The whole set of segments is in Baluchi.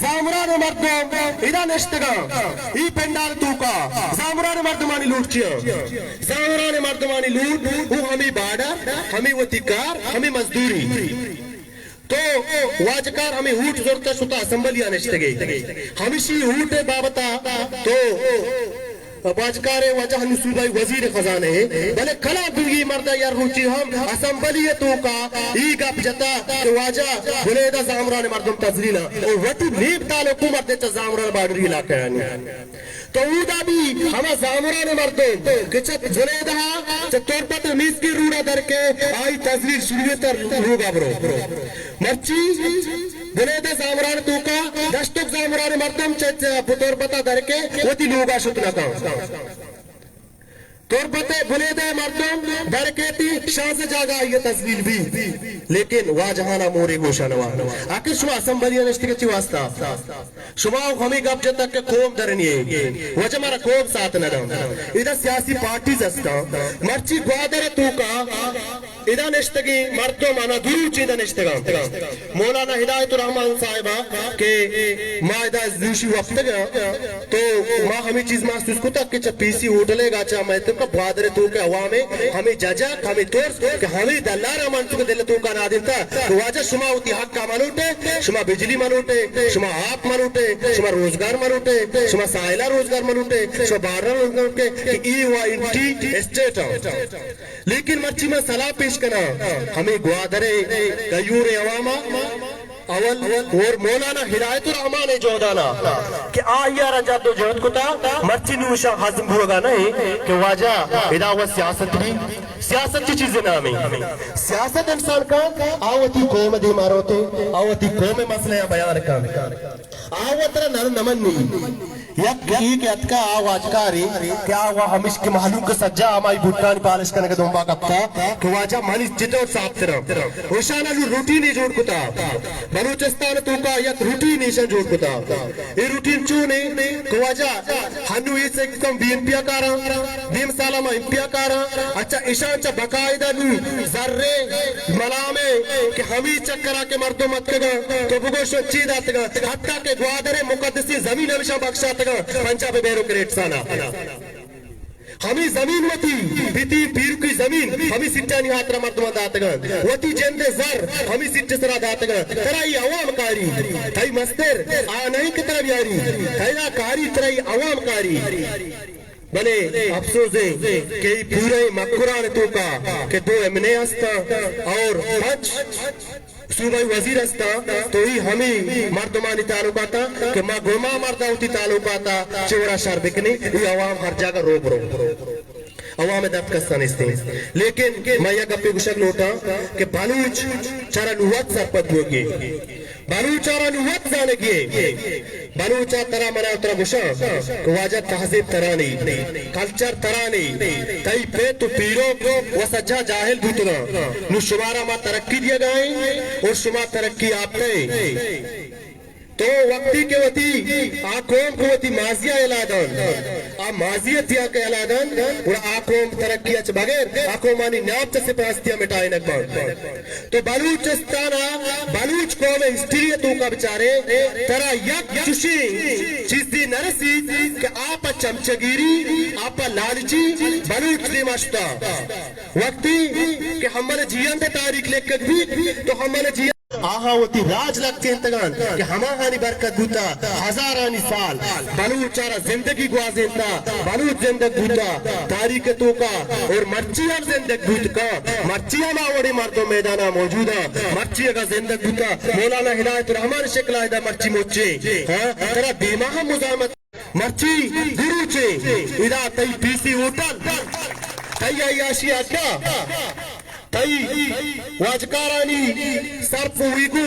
زامران مردم ادا نشتگاں، ای پنڈال توکا زامران مردمانی لوٹ چیاں؟ زامران مردمانی لوٹ او ہمیں بارڈر، ہمیں وتی کار، ہمیں مزدوری۔ تو واجکار ہمیں ہوٹ زرتا شتا اسمبلی ءَ نشتگے، ہمشی ہوٹ بابتا تو واجکارے واجہ ہنو صوبائی وزیر خزانہ ہے، بلے کلا دوئی مردا یا روچی ہم اسمبلی توکا ای گپ جتا کہ واجہ بلیدہ زامران مردم تذلیل او وتی نیب تعلق مردے چہ زامران بارڈری علاقہ یعنی۔ تو اودا بھی ہما زامران مردم کہ چہ بلیدہ چہ تربت میزگی روڈا در کے آئی تذلیل شروع تر لوگا برو۔ مرچی بلیدہ زامران توکا دشتک زامران مردم چہ، چہ تربتا در کے وتی لوگا شت نہ کن۔ تربت بلیدہ مردم در کے تی شانزدہ جاگہ آئی تذلیل بھی، لیکن واجہانا مورے گوشا نوا۔ آخر شما اسمبلی نشتگے چی واسطہ؟ شما ہمیں گپ جتا کہ قوم درنی ہے، وجہ مارا قوم ساتھ نہ دم۔ ادا سیاسی پارٹیز ہستاں، مرچی گوادر توکا ادا نشتگیں مردم آنا دروچ ادا نشتگاں۔ مولانا ہدایت الرحمان صاحبہ کہ ما ادا زوشی وپتگاں تو ما ہمیں چیز محسوس کتگ کہ چہ پی سی ہوٹلے گا چہ میں تو کہ بہادر تو کہ عوام ہمیں ججا ہمیں ترس کہ ہمیں دلار ہم انچو کہ دل تو کا نادرتا کہ واجہ شما ہوتی حق کا ملوٹے، شما بجلی ملوٹے، شما آپ ملوٹے، شما روزگار ملوٹے، شما سائلہ روزگار ملوٹے، شما بارہ روزگار ملوٹے کہ ای و انٹی اسٹیٹ ہم۔ لیکن مرچی من سلاہ پیش کناں ہمیں گوادر ءِ غیور عوام ءَ، اول اور مولانا ہدایت الرحمان ءِ جہدانا کہ آئی ءَ را جد و جہد کتا، مرچی نوشا ہضم بوگا نہیں کہ واجہ ادا و سیاست بھی، سیاست چی چیز نامی؟ سیاست انسان کا آ وتی قوم دیما روتے، آ وتی قوم مسئلہ بیان کن۔ آ وترا نر نمنی۔ یک ای کہ اتکا آ واجکاری کہ آ وا ہمیش کہ مہلوک سجا ہمائی بوٹانی پالش کنگ دنبا کپتا کہ واجہ منی چطور صاف ترا۔ اوشانا نو روٹین جوڑ کتا۔ بلوچستان توکا یک روٹین ایشان جوڑ کتا۔ اے روٹین چونے کہ واجہ ہنو ایسے کم بی ایم پی کارا، دیم سالا ما ایم پی کارا۔ اچھا، ایشان چا باقاعدہ نو زرے ملامے کہ ہمی چکرا کہ مردم اتکگاں، تو بگوش چی داتگاں؟ حتی کہ گوادر مقدسیں زمین ہمیشاں بخشاتگاں پنجاب بیروکریٹسانا۔ ہمی زمین وتی پتی پیرکی زمین ہمی سٹانی ہاترا مردمان داتگاں، وتی جند زر ہمی سٹ سرا داتگاں۔ ترا ای عوام کاری، تئی مستر آ نہیں کہ ترا بیاری، تئی کاری ترا ای عوام کاری۔ بلے افسوز ہے کہ ای پورے مکران توکا کہ دو ایم این اے ہستاں اور پنچ صوبائی وزیر ہستاں، تو ای ہمیں مردمانی تعلقاتا کہ ما گوما مردا ہوتی تعلقاتا چہ وڑا شر بکنی، ای عوام ہر جاگہ رو برو۔ عوام درد کسا نیستیں۔ لیکن ما یک گپے گوشگ لوٹاں کہ بلوچ چرا نوت سرپد بوگی۔ بلوچ آرا نو وت زانگی ہے۔ بلوچ آ ترا منا ترا گوشاں کہ واجہ تہذیب ترانی، کلچر ترانی، تئی پت و پیروک و سجا جاہل بوتگاں۔ نو شمارا ما ترقی دیگا ایں اور شما ترقی یافتہ ایں۔ تو وقتی کہ وتی آ قوم کو وتی ماضی ء یلا دنت، آ ماضی ء تیا کہ یلا دنت، گڑا آ قوم ترقی ء چہ بغیر آ قومانی نام چہ سپاستیا مٹائینگ بنت۔ تو بلوچستان ء بلوچ قوم ء ہسٹری ء توکا بچارے، ترا یک چشیں چیزے نہ رسیت کہ آ پہ چمچگیری، آ پہ لالچی بلوچ دیما شتا۔ وقتی کہ ہمل جیئند ء تاریخ لکھگ بیت تو ہمل جیئند آہاں وتی راج لکینتگ انت کہ ہماہانی برکت بوتا ہزارانی سال بلوچ ء را زندگی گوازینتا، بلوچ زندگ بوتا تاریخ ء توکا اور مرچی ہم زندگ بوت کن، مرچی ہم آ وڑیں مردم میدان ء موجود انت، مرچی اگاں زندگ بوتا مولانا ہدایت الرحمان شکل ء ادا مرچی مچیں، ہاں، ترا دیما ہم مزاحمت مرچی دو روچے ادا تئی پی سی ہوٹل، تئی عیاشی اڈا، تئی واجکارانی سرپ و ویگو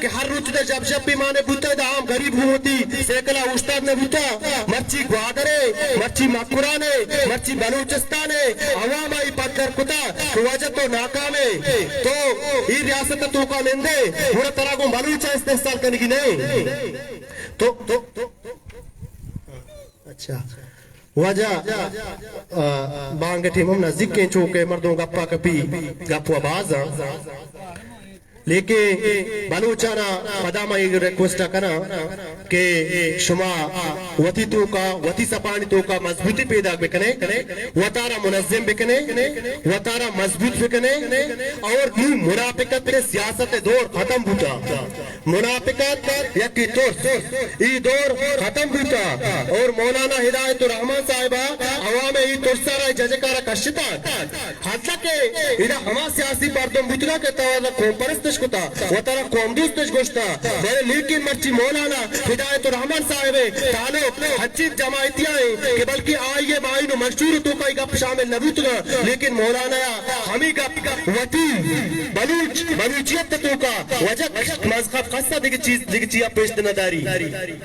کہ ہر روچ دا جب جب پیمانے بوتا، دا عام غریب گوں وتی سیکلا اوشتات نہ بوتا۔ مرچی گوادرے، مرچی مکرانے، مرچی بلوچستانے عوام آئی پدر کتا کہ واجہ تو ناکامے، تو ای ریاست توکا نندے، گڑا ترا گوں بلوچا استحصال کنگی نہیں۔ تو اچھا، واجہ، آ، بانگ ٹیم ہم نزدیک ہیں، چونکہ مردم گپا کپی، گپ و باز ہیں۔ لیکن بلوچانا پدا ما اے ریکویسٹ کناں کہ شما وتی توکا، وتی سپانی توکا مضبوطی پیدا بکنے، وتارا منظم بکنے، وتارا مضبوط بکنے، اور نوں منافقت ءِ سیاست ءِ دور ختم بوتا۔ منافقت، یکے ترس، اے دور ختم بوتا اور مولانا ہدایت الرحمن صاحبا عوام ءِ اے ترسا را، ججکارا کشتا۔ حتیٰ کہ ادا ہما سیاسی مردم بوتگا کہ تو ادا قوم پرستش کتا، وتارا قوم دوستش گوشتا، بلے لیکن مرچی مولانا ہدایت الرحمن صاحب ءِ تعلق ہنچیں جماعتی آئیں کہ بلکہ آئی ءِ معین و منشور توکا اے گپ شامل نہ بوتگا، لیکن مولانا ہمے گپ وتی بلوچ، بلوچیت توکا وجہ مذہب خاصا دگہ چیز، دگہ چیا پیش نہ داری۔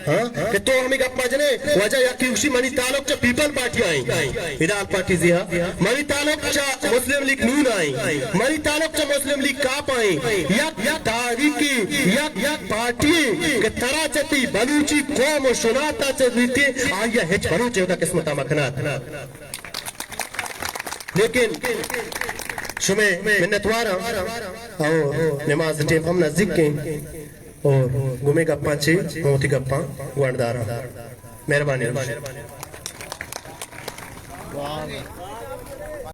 ہاں؟ کہ تو ہمے گپا جنے، وجہ یکے گوشی منی تعلق چہ پیپل پارٹی آئیں، ہدایت پارٹی زی ہا، منی تعلق چہ مسلم لیگ نون آئیں، منی تعلق چہ مسلم لیگ کاپ آئیں، یک، یک تاریخی، یک، یک پارٹی کہ ترا چہ تئی بلوچی قوم و شناختا چہ دیتی، آئی ءَ ہچ بلوچ اودا قسمتا مکنات۔ لیکن شمے منتواراں اور نماز ٹیم ہم نزدیک ہیں۔ اور گمے گپاں چی، من وتی گپاں گونڈ داراں۔ مہربانی۔